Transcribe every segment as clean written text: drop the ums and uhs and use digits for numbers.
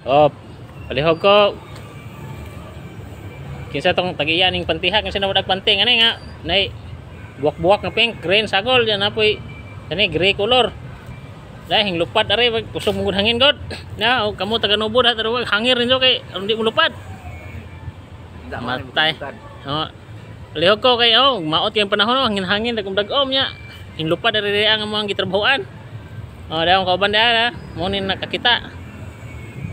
Oh, palihog ko. Kinsa tong tag-iya ning pantiha, kinsa na wadag panty ngani nga nay buwak-buwak nga pink, green sagol yan apoy kani gray color. Dahil hinglupad are kusog mong hangin god. Na o kamo taga Nubo da pero hangir ninyo kay aron di mo lupad. Matay. Oh. Palihog ko kay oh, maot kay panahon oh, hangin-hangin dagom dag-om nya. Hinglupad are diri ang among gitrabahoan. Oh, daw ang kauban da, mo ni nakakita.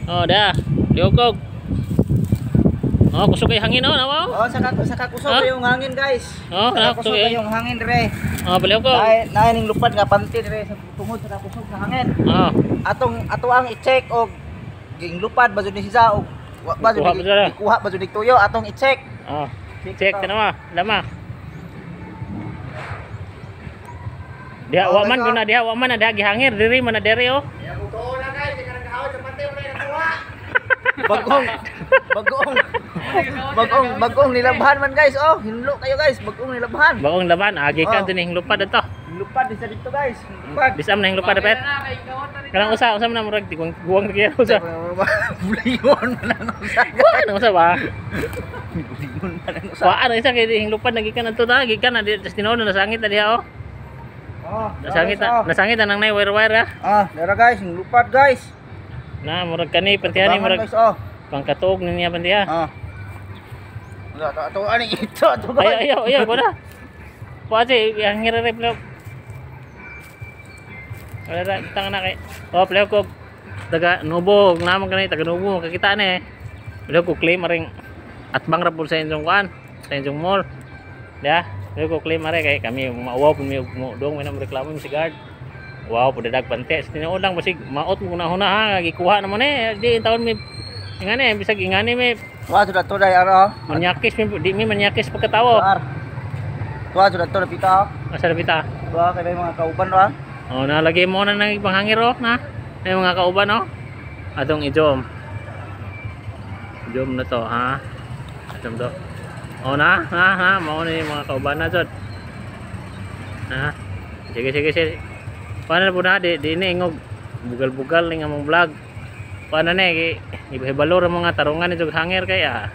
Oh, da. Lihog ko. Oh, kusog kay hangin oh, nawa. Oh, saka kusog Huh? kayong hangin, guys. Oh, Saka kusog kusog eh. kayong hangin dire. Oh, palihog ko. Naay naay ning lupad nga panty dire sa tungod sa kusog sa hangin. Oh, Atong ato ang i-check og ging lupad ba jud ni siya og wa ba jud Ikuha ba ni siya? ikuha ba jud ni tuyo atong i-check. Oh. Check tanawa, lama. Diha Oh, wa man guys, oh. kuna diha wa man na diha gihangir diri man na diri oh. Bagong bagong bagong bagong nilabhan man, guys. Oh, hinlo kayo, guys, bagong nilabhan. Bagong laban agi ka Oh. dinhi hinglupad adto. Lupad di sa dito, guys. Lupad. Bisam na hinglupad dapat. Kanang usa usa man na murag tiguang guwang kaya usa. Bulingon man ang usa. Kuan usa ba? Bulingon man ang usa. Kuan usa kay hinglupad na gikan adto ta gikan na di tinuod na nasangit na diha oh. Oh, Nasangit na nasangit na nang nay wire wire ah. Ah, dara guys, lupad, guys. Na murag kani pantihan ni Abangan, murag guys, oh. pangkatuog ni niya pantiha. Ah. Wala to ato ani ito ato. Ayo ayo ayo kuda. Kuan si hangir re play. Wala ra tanga na kay. Oh, play ko taga Nubo, naman kani taga Nubo makakita ni. Play ko claim aring atbang ra pud sa inyong kuan, sa inyong mall. Ya, play ko claim are kay kami mauwaw pud mi mo dong may nang reklamo mi si guard. Wow, pud dag pante. Sa tinuod lang basig maot mo na huna ha, gikuha na mo ni. Di taon mi ingani bisag ingani mi Wa to ato dai ara. manyakis mi di mi manyakis pagkatawo. Tuar. Tuwa to ato pita. Asa pita? Tuwa kay may mga kauban ra. Oh, nalagay mo na ng ipanghangir oh, na. May mga kauban oh. Atong i-zoom. Zoom na to, ha. Zoom to. Oh na, ha, ha, mao na yung mga kauban na jud. Ha. Sige, sige, sige. Paano na po na di ni ingog bugal-bugal ning among vlog. Paano na eh, ibalo ra mga tarungan ni hangir kay ah.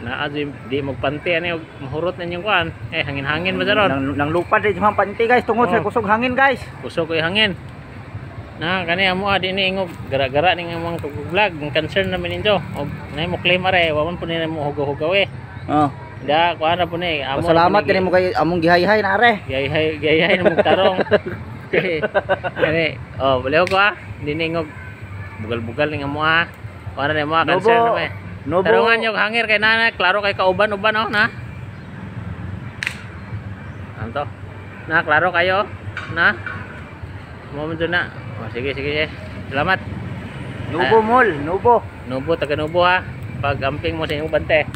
Naa di, di magpanti ani og mahurot ninyong kuan. Eh hangin-hangin ba ron? Nang lupad di mga panty, guys, tungod sa Oh. kusog hangin, guys. Kusog ko'y hangin. Na kani amo ah, di ni ingog gara-gara ning among pag-vlog, ang concern namin ninyo. Og nay mo claim are, wa man po ni mo hugaw-hugaw eh. Oh. Da kuan ra po ni amo. Salamat kini mo kay among gihayhay na are. Gayhay gayhay na mong tarong. Kani, oh, baliw ko ah. Di ni ingog bugal-bugal ning amo ah. Kuan ra ni mo ah, concern Nubo. namin. Nubo. Tarungan yung hangir kay nana, klaro kay kauban-uban oh na. Anto. Na klaro kayo na. Mo man na. Oh, sige sige sige. Salamat. Nubo mall, Nubo. Nubo taga Nubo ha. Pag amping mo sa inyong bante.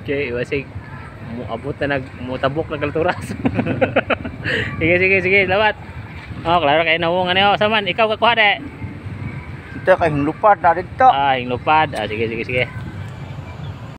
Okay, wasig muabot na nag mutabok na kalturas. Sige sige sige, salamat. Oh, klaro kay nawong ano, saman ikaw kakuha de. Ito kay lupad na dito. Ah, yung lupad. Ah, sige sige sige.